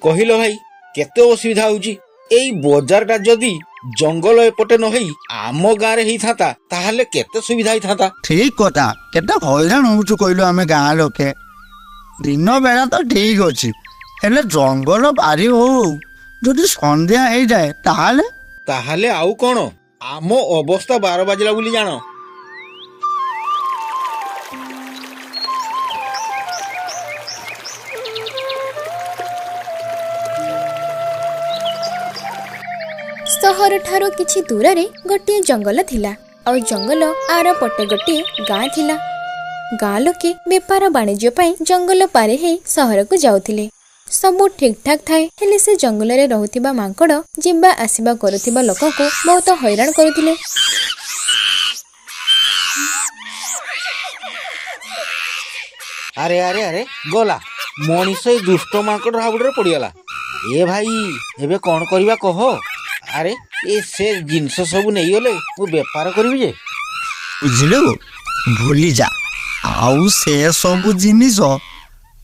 କହିଲ ଭାଇ, କେତେ ଅସୁବିଧା ହଉଛି। ଏଇ ବଜାରଟା ଯଦି ଜଙ୍ଗଲ ଏପଟେ ନ ହେଇ ଆମ ଗାଁରେ ହେଇଥାନ୍ତା, ତାହେଲେ କେତେ ସୁବିଧା ହେଇଥାନ୍ତା। ଠିକ କଥା, କେତେ ହଇରାଣ ହଉଛୁ କହିଲୁ ଆମେ ଗାଁ ଲୋକେ। ଦିନ ବେଳା ତ ଠିକ ଅଛି, ହେଲେ ଜଙ୍ଗଲ ପାରି ହଉ ଯଦି ସନ୍ଧ୍ୟା ହେଇଯାଏ ତାହେଲେ ତାହେଲେ ଆଉ କଣ, ଆମ ଅବସ୍ଥା 12 ବାଜିଲା ବୋଲି ଜାଣ। ସହରଠାରୁ କିଛି ଦୂରରେ ଗୋଟିଏ ଜଙ୍ଗଲ ଥିଲା, ଆଉ ଜଙ୍ଗଲ ଆର ପଟେ ଗୋଟିଏ ଗାଁ ଥିଲା। ଗାଁ ଲୋକେ ବେପାର ବାଣିଜ୍ୟ ପାଇଁ ଜଙ୍ଗଲ ପାରି ହେଇ ସହରକୁ ଯାଉଥିଲେ। ସବୁ ଠିକଠାକ ଥାଏ, ହେଲେ ସେ ଜଙ୍ଗଲରେ ରହୁଥିବା ମାଙ୍କଡ଼ ଯିବା ଆସିବା କରୁଥିବା ଲୋକଙ୍କୁ ବହୁତ ହଇରାଣ କରୁଥିଲେ। ଆରେ ଆରେ ଆରେ, ଗଲା ମଣିଷ ଏଇ ଦୁଷ୍ଟ ମାଙ୍କଡ଼ ହାବୁଡ଼ରେ ପଡ଼ିଗଲା। ଏ ଭାଇ, ଏବେ କଣ କରିବା କହ? ଆରେ ଏ ସେ ଜିନିଷ ସବୁ ନେଇଗଲେ ମୁଁ ବେପାର କରିବି ଯେ। ବୁଝିଲୁ, ଭୁଲି ଯା, ଆଉ ସେ ସବୁ ଜିନିଷ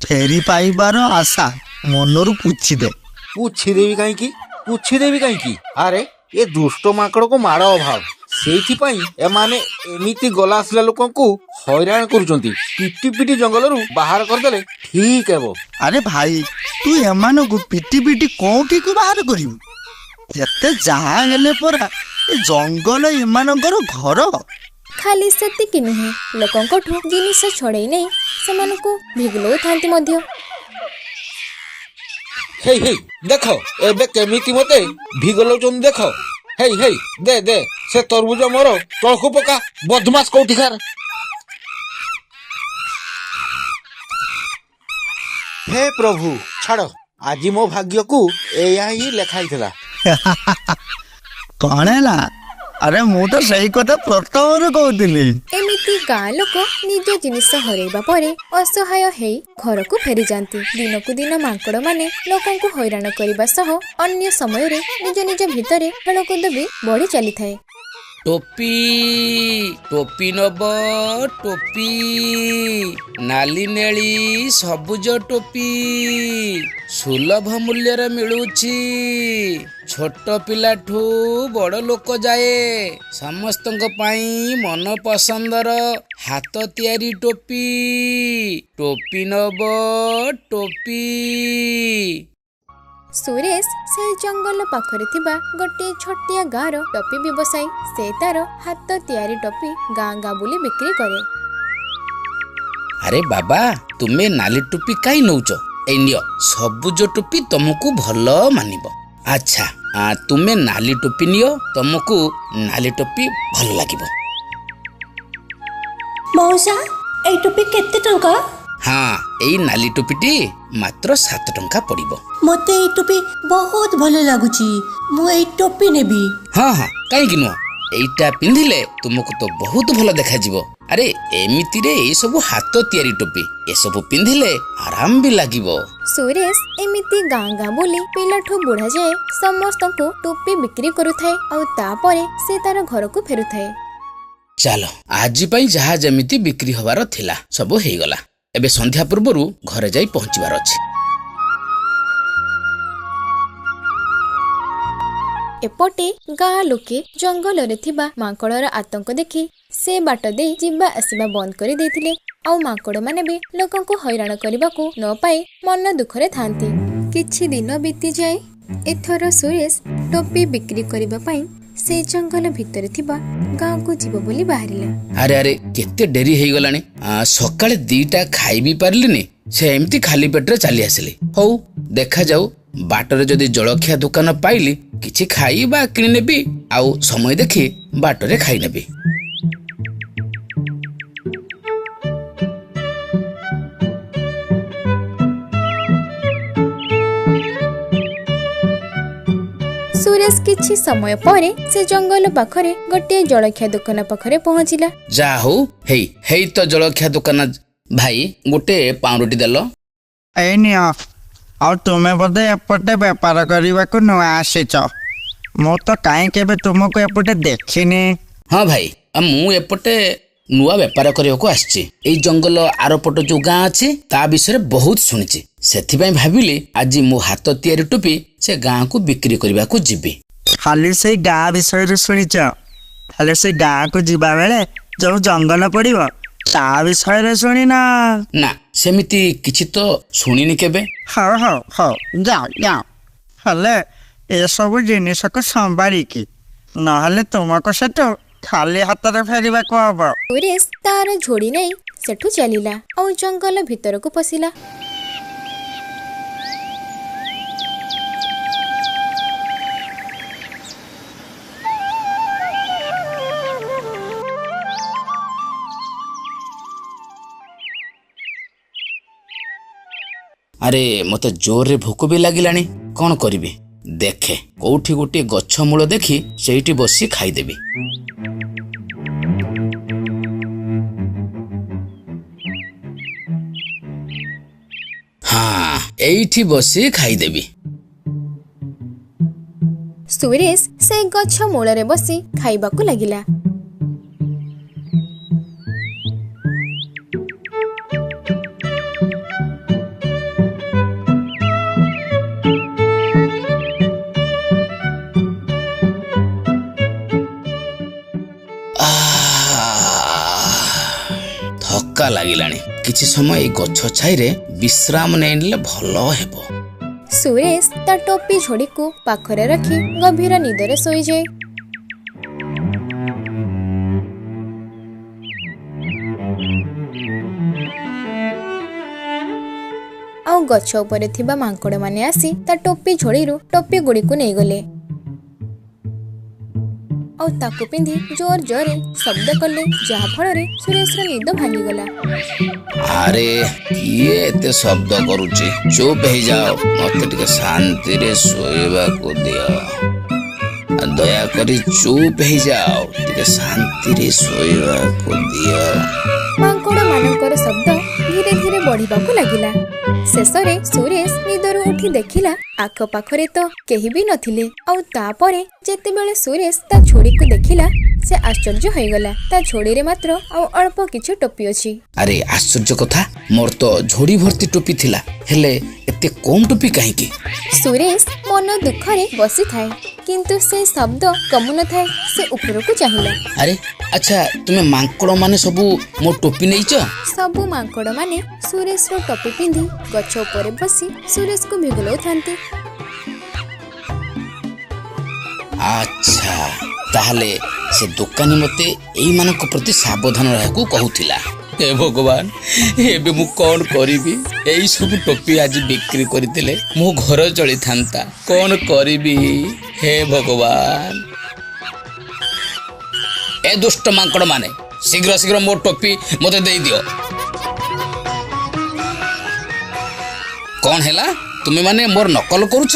ଫେରି ପାଇବାର ଆଶା ମନରୁ ପୋଛିଦେ। ପୁଛିଦେବି କାହିଁକି, ପୁଛିଦେବି କାହିଁକି? ଆରେ ଏ ଦୁଷ୍ଟ ମାଙ୍କଡ଼କୁ ମାଡ଼ ଅଭାବ, ସେଇଥିପାଇଁ ଏମାନେ ଏମିତି ଗଲା ଆସିଲା ଲୋକଙ୍କୁ ହଇରାଣ କରୁଛନ୍ତି। ପିଟି ପିଟି ଜଙ୍ଗଲରୁ ବାହାର କରିଦେଲେ ଠିକ ହେବ। ଆରେ ଭାଇ, ତୁ ଏମାନଙ୍କୁ ପିଟି ପିଟି କୋଉଠିକୁ ବାହାର କରିବୁ? ଯେତେ ଯାହା ହେଲେ ପରା ଏ ଜଙ୍ଗଲ ଏମାନଙ୍କର ଘର। ଖାଲି ସେତିକି ନୁହେଁ, ଲୋକଙ୍କଠୁ ଜିନିଷ ଛଡ଼େଇ ନେଇ ସେମାନଙ୍କୁ ଭିଗଲଉଥାନ୍ତି ମଧ୍ୟ। ହେଇ ହେଇ, ଦେଖ ଏବେ କେମିତି ମତେ ଭିଗଲଉଛନ୍ତି ଦେଖ। ହେଇ ହେଇ, ଦେ ଦେ ସେ ତରଭୁଜ ମୋର ତଳକୁ ପକା, ବଦମାସ କୋଉଠିକାର। ହେ ପ୍ରଭୁ, ଛାଡ଼, ଆଜି ମୋ ଭାଗ୍ୟକୁ ଏଇଆ ହିଁ ଲେଖା ହେଇଥିଲା। କଣ ହେଲା? ଆରେ ମୁଁ ତ ସେଇ କଥା ପ୍ରଥମରୁ କହୁଥିଲି। ଏମିତି ଗାଁ ଲୋକ ନିଜ ଜିନିଷ ହରେଇବା ପରେ ଅସହାୟ ହେଇ ଘରକୁ ଫେରିଯାଆନ୍ତି। ଦିନକୁ ଦିନ ମାଙ୍କଡ଼ ମାନେ ଲୋକଙ୍କୁ ହଇରାଣ କରିବା ସହ ଅନ୍ୟ ସମୟରେ ନିଜ ନିଜ ଭିତରେ ଖେଳକୁଦ ବି ବଢି ଚାଲିଥାଏ। ଟୋପି, ଟୋପି ନବ ଟୋପି, ନାଲି ନେଳି ସବୁଜ ଟୋପି, ସୁଲଭ ମୂଲ୍ୟରେ ମିଳୁଛି। ଛୋଟ ପିଲାଠୁ ବଡ଼ ଲୋକ ଯାଏ ସମସ୍ତଙ୍କ ପାଇଁ ମନ ପସନ୍ଦର ହାତ ତିଆରି ଟୋପି। ଟୋପି ନବ ଟୋପି। ସୁରେଶ ସେଇ ଜଙ୍ଗଲ ପାଖରେ ଥିବା ଗୋଟିଏ ଛୋଟିଆ ଗାଁର ଟୋପି ବ୍ୟବସାୟୀ। ସେ ତାର ହାତ ତିଆରି ଟୋପି ଗାଁ ଗାଁ ବୁଲି ବିକ୍ରି କରେ। ଆରେ ବାବା, ତୁମେ ନାଲି ଟୋପି କାଇଁ ନଉଛ? ଏଇ ନିଅ ସବୁଜ ଟୋପି, ତମକୁ ଭଲ ମାନିବ। ଆଚ୍ଛା, ତୁମେ ନାଲି ଟୋପି ନିଅ, ତମକୁ ନାଲି ଟୋପି ଭଲ ଲାଗିବ। ମଉସା, ଏଇ ଟୋପି କେତେ ଟଙ୍କା? ହଁ, ଏଇ ନାଲି ଟୋପିଟି ମାତ୍ର 7 ଟଙ୍କା ପଡ଼ିବ। ମତେ ଏଇ ଟୋପି ବହୁତ ଭଲ ଲାଗୁଛି, ମୁଁ ଏଇ ଟୋପି ନେବି। ହଁ ହଁ, କାହିଁକି ନୁହଁ, ଏଇଟା ପିନ୍ଧିଲେ ତୁମକୁ ତ ବହୁତ ଭଲ ଦେଖାଯିବ। ଆରେ ଏମିତିରେ ଏଇ ସବୁ ହାତ ତିଆରି ଟୋପି, ଏସବୁ ପିନ୍ଧିଲେ ଆରାମ ବି ଲାଗିବ। ସୁରେଶ ଏମିତି ଗାଁ ଗାଁ ବୁଲି ପିଲାଠୁ ବୁଢା ଯାଏ ସମସ୍ତଙ୍କୁ ଟୋପି ବିକ୍ରି କରୁଥାଏ, ଆଉ ତାପରେ ସେ ତାର ଘରକୁ ଫେରୁଥାଏ। ଚାଲ, ଆଜି ପାଇଁ ଯାହା ଯେମିତି ବିକ୍ରି ହବାର ଥିଲା ସବୁ ହେଇଗଲା। ଏବେ ସନ୍ଧ୍ୟା ପୂର୍ବରୁ ଘରେ ଯାଇ ପହଞ୍ଚିବାର ଅଛି। ଏପଟେ ଗାଁ ଲୋକେ ଜଙ୍ଗଲରେ ଥିବା ମାଙ୍କଡ଼ର ଆତଙ୍କ ଦେଖି ସେ ବାଟ ଦେଇ ଯିବା ଆସିବା ବନ୍ଦ କରି ଦେଇଥିଲେ, ଆଉ ମାଙ୍କଡ଼ମାନେ ବି ଲୋକଙ୍କୁ ହଇରାଣ କରିବାକୁ ନ ପାଇ ମନ ଦୁଃଖରେ ଥାନ୍ତି। କିଛି ଦିନ ବିତିଯାଏ। ଏଥର ସୁରେଶ ଟୋପି ବିକ୍ରି କରିବା ପାଇଁ ସେ ଜଙ୍ଗଲ ଭିତରେ ଥିବା ଗାଁକୁ ଯିବ ବୋଲି ବାହାରିଲା। ଆରେ ଆରେ, କେତେ ଡେରି ହେଇଗଲାଣି। ସକାଳେ 2ଟା ଖାଇ ବି ପାରିଲିନି, ସେ ଏମିତି ଖାଲି ପେଟରେ ଚାଲି ଆସିଲି। ହଉ ଦେଖାଯାଉ, ବାଟରେ ଯଦି ଜଳଖିଆ ଦୋକାନ ପାଇଲି କିଛି ଖାଇ ବା କିଣିନେବି, ଆଉ ସମୟ ଦେଖି ବାଟରେ ଖାଇନେବି। ସୁରେଶ କିଛି ସମୟ ପରେ ସେ ଜଙ୍ଗଲ ପାଖରେ ଗୋଟିଏ ଜଳଖିଆ ଦୋକାନ ପାଖରେ ପହଞ୍ଚିଲା। ଯା ହଉ, ହେଇ ହେଇ ତ ଜଳଖିଆ ଦୋକାନ। ଭାଇ, ଗୋଟେ ପାଉଁରୁଟି ଦେଲ। ଏଇ ନିଅ। ଆଉ ତୁମେ ବୋଧେ ଏପଟେ ବେପାର କରିବାକୁ ନୂଆ ଆସିଛ? ମୁଁ ତ କାହିଁ କେବେ ତୁମକୁ ଏପଟେ ଦେଖିନି। ହଁ ଭାଇ, ମୁଁ ଏପଟେ ନୂଆ ବେପାର କରିବାକୁ ଆସିଛି। ଏଇ ଜଙ୍ଗଲ ଆରପଟ ଯୋଉ ଗାଁ ଅଛି ତା ବିଷୟରେ ବହୁତ ଶୁଣିଛି, ସେଥିପାଇଁ ଭାବିଲି ଆଜି ମୋ ହାତ ତିଆରି ଟୋପି ସେ ଗାଁକୁ ବିକ୍ରି କରିବାକୁ ଯିବି। ଖାଲି ସେଇ ଗାଁ ବିଷୟରେ ଶୁଣିଛ, ହେଲେ ସେ ଗାଁକୁ ଯିବା ବେଳେ ଯୋଉ ଜଙ୍ଗଲ ପଡିବ ତା ବିଷୟରେ ଶୁଣିନ? ନା, ସେମିତି କିଛି ତ ଶୁଣିନି କେବେ। ହଉ ହଉ ହଉ, ଯାଅ ଯାଅ, ହେଲେ ଏସବୁ ଜିନିଷକୁ ସମ୍ଭାଳିକି, ନହେଲେ ତୁମକୁ ସେଠୁ ଖାଲି ହାତରେ ଫେରିବାକୁ ହବ। ସୁରେଶ ତାର ଝୋଡ଼ି ନେଇ ସେଠୁ ଚାଲିଲା ଆଉ ଜଙ୍ଗଲ ଭିତରକୁ ପଶିଲା। ଆରେ, ମତେ ଜୋରରେ ଭୋକ ବି ଲାଗିଲାଣି, କଣ କରିବି? ଦେଖେ କୋଉଠି ଗୋଟିଏ ଗଛ ମୂଳ ଦେଖି ସେଇଠି ବସି ଖାଇଦେବି। ହଁ, ଏଇଠି ବସି ଖାଇଦେବି। ସୁରେଶ ସେ ଗଛ ମୂଳରେ ବସି ଖାଇବାକୁ ଲାଗିଲା। ଆଃ, ଥକା ଲାଗିଲାଣି, କିଛି ସମୟ ଏଇ ଗଛ ଛାଇରେ ବିଶ୍ରାମ ନେଇନେଲେ ଭଲ ହେବ। ସୁରେଶ ତା ଟୋପି ଝୋଡ଼ିକୁ ପାଖରେ ରଖି ଗଭୀର ନିଦରେ ଶୋଇଯାଏ। ଆଉ ଗଛ ଉପରେ ଥିବା ମାଙ୍କଡ଼ମାନେ ଆସି ତା ଟୋପି ଝୋଡ଼ିରୁ ଟୋପି ଗୁଡ଼ିକୁ ନେଇଗଲେ ଆଉ ତାକୁ ପିନ୍ଧି ଜୋର ଜୋରରେ ଶବ୍ଦ କଲେ, ଯାହା ଫଳରେ ସୁରେଶର ନିଦ ଭାଙ୍ଗିଗଲା। ଆରେ, କିଏ ଏତେ ଶବ୍ଦ କରୁଛି? ଚୁପ୍ ହେଇଯାଅ, ମତେ ଟିକେ ଶାନ୍ତିରେ ଶୋଇବାକୁ ଦିଅ। ଦୟାକରି ଚୁପ୍ ହେଇଯାଅ, ଟିକେ ଶାନ୍ତିରେ ଶୋଇବାକୁ ଦିଅ। ମାଙ୍କଡ଼ମାନଙ୍କର ଶବ୍ଦ ଧୀରେ ଧୀରେ ବଢ଼ିବାକୁ ଲାଗିଲା। ଶେଷରେ ସୁରେଶ ନିଦରୁ ଉଠି ଦେଖିଲା ଆଖପାଖରେ ତ କେହି ବି ନଥିଲେ। ଆଉ ତାପରେ ଯେତେବେଳେ ସୁରେଶ ତା ଝୋଡ଼ିକୁ ଦେଖିଲା, ସେ ଆଶ୍ଚର୍ଯ୍ୟ ହୋଇଗଲା। ତା ଝୋଡ଼ିରେ ମାତ୍ର ଆଉ ଅଳ୍ପ କିଛି ଟୋପି ଅଛି। ଆରେ, ଆଶ୍ଚର୍ଯ୍ୟ କଥା, ମୋର ତ ଝୋଡ଼ି ଭର୍ତ୍ତି ଟୋପି ଥିଲା, ହେଲେ ଏତେ କମ୍ ଟୋପି କାହିଁକି? ସୁରେଶ ମନ ଦୁଃଖରେ ବସିଥାଏ, କିନ୍ତୁ ସେ ଶବ୍ଦ କମୁନଥାଏ। ସେ ଉପରକୁ ଚାହିଁଲା। ଆରେ ଆଚ୍ଛା, ତୁମେ ମାଙ୍କଡ଼ ମାନେ ସବୁ ମୋ ଟୋପି ନେଇଛ? ସବୁ ମାଙ୍କଡ଼ମାନେ ସୁରେଶର ଟୋପି ପିନ୍ଧି ଗଛ ଉପରେ ବସି ସୁରେଶକୁ ଭିଗୁଲଉଥାନ୍ତି। ଆଚ୍ଛା, ତାହେଲେ ସେ ଦୋକାନୀ ମତେ ଏଇମାନଙ୍କ ପ୍ରତି ସାବଧାନ ରହିବାକୁ କହୁଥିଲା। ହେ ଭଗବାନ, ଏବେ ମୁଁ କଣ କରିବି? ଏଇ ସବୁ ଟୋପି ଆଜି ବିକ୍ରି କରିଦେଲେ ମୋ ଘର ଚଳିଥାନ୍ତା। କଣ କରିବି ହେ ଭଗବାନ? ଏ ଦୁଷ୍ଟ ମାଙ୍କଡ଼ ମାନେ, ଶୀଘ୍ର ଶୀଘ୍ର ମୋ ଟୋପି ମତେ ଦେଇଦିଅ। କଣ ହେଲା, ତୁମେମାନେ ମୋର ନକଲ କରୁଛ?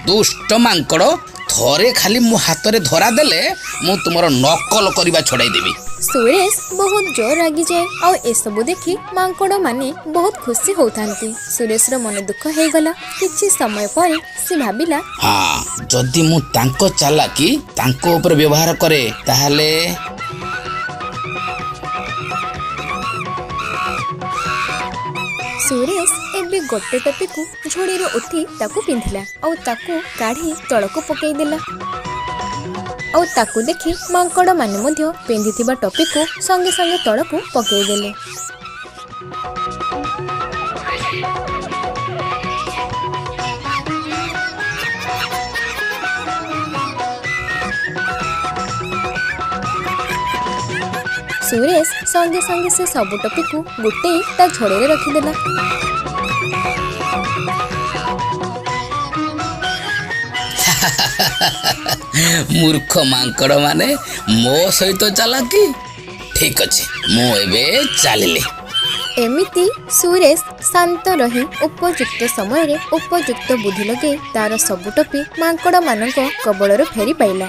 ଦୁଷ୍ଟ ମାଙ୍କଡ଼, ଥରେ ଖାଲି ମୋ ହାତରେ ଧରା ଦେଲେ ମୁଁ ତୁମର ନକଲ କରିବା ଛଡ଼ାଇ ଦେବି। ସୁରେଶ ବହୁତ ଜୋର ରାଗିଯାଏ ଆଉ ଏସବୁ ଦେଖି ମାଙ୍କଡ଼ ମାନେ ବହୁତ ଖୁସି ହଉଥାନ୍ତି। ସୁରେଶର ମନ ଦୁଃଖ ହେଇଗଲା। କିଛି ସମୟ ପରେ ସେ ଭାବିଲା, ହଁ, ଯଦି ମୁଁ ତାଙ୍କ ଚାଲାକି ତାଙ୍କ ଉପରେ ବ୍ୟବହାର କରେ ତାହେଲେ। ସୁରେଶ ଏବେ ଗୋଟେ ଟୋପିକୁ ଝୁଡ଼ିରୁ ଉଠି ତାକୁ ପିନ୍ଧିଲା ଆଉ ତାକୁ କାଢ଼ି ତଳକୁ ପକେଇଦେଲା। ଆଉ ତାକୁ ଦେଖି ମାଙ୍କଡ଼ ମାନେ ମଧ୍ୟ ପିନ୍ଧିଥିବା ଟୋପିକୁ ସଙ୍ଗେ ସଙ୍ଗେ ତଳକୁ ପକେଇଦେଲେ। ସୁରେଶ ସଙ୍ଗେ ସଙ୍ଗେ ସେ ସବୁ ଟୋପିକୁ ଗୋଟେଇ ତା ଝୋଡ଼ିରେ ରଖିଦେଲା। ମୂର୍ଖ ମାଙ୍କଡ଼ ମାନେ ମୋ ସହିତ ଚାଲାକି। ଠିକ ଅଛି, ମୁଁ ଏବେ ଚାଲିଲି। ଏମିତି ସୁରେଶ ଶାନ୍ତ ରହି ଉପଯୁକ୍ତ ସମୟରେ ଉପଯୁକ୍ତ ବୁଦ୍ଧି ଲଗେଇ ତାର ସବୁ ଟୋପି ମାଙ୍କଡ଼ମାନଙ୍କ କବଳରୁ ଫେରି ପାଇଲା।